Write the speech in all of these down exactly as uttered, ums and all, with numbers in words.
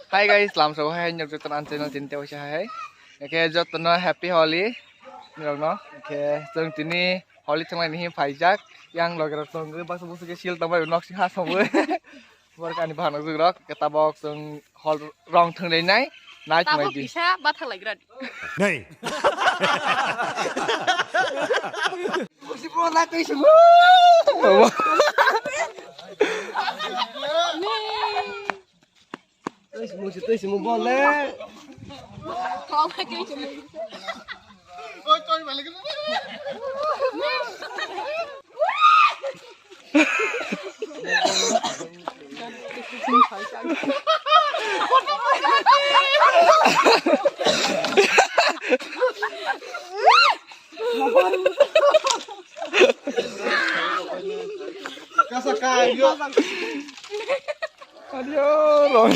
Hi guys, lam sabo hai nyok joto an channel tini tewaisa hai. Eke joto no happy Holi. Nirok no. Eke jong tini Holi thanglai ni hin phaijak. Yang loge rok tong gwi baksa busu ke sil tong bai nok sing ha song gwi. Bor kani bahano jug rok. Eke tabok jong hol rong thanglai nai. Nai thanglai di. Tabok kisa bathak lai gradi. Nei. Busi bro lai twi sung. Tei simo, tei simo bol le. Kasa kayo. Adio, rong.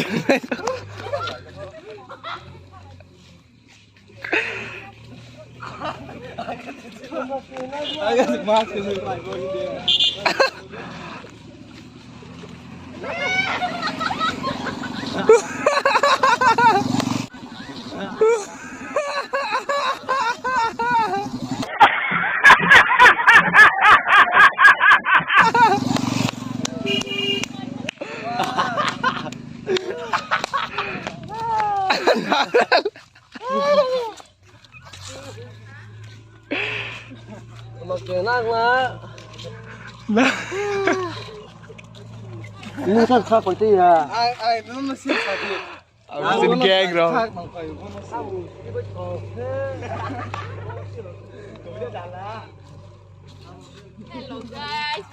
Ini kan kau pasti ya. Ai, ai, belum mesin satu. Ang sin gang, bro. Hello, guys.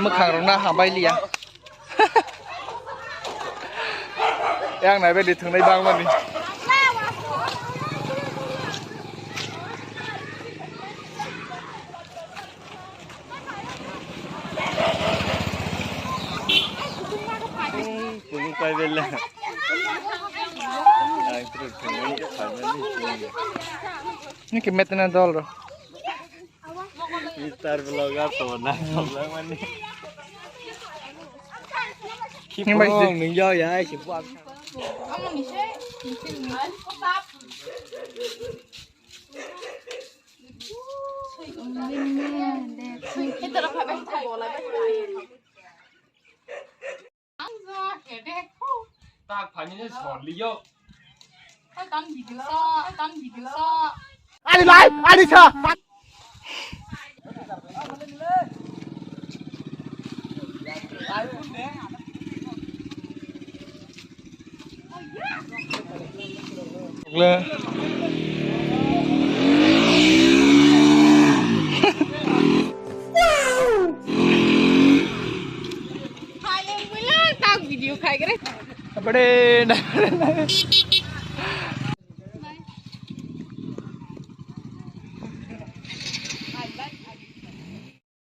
Mwkhang rok na hambai liya. Yang nai beli thwngnai bang mani. Ini ke metna dol ro. Mister Vlogger to na problem mani. Ini bai sih. Nung jauh ya, si buat. Tak phani ne sorliyo. Ani lai, ani sa. Abade.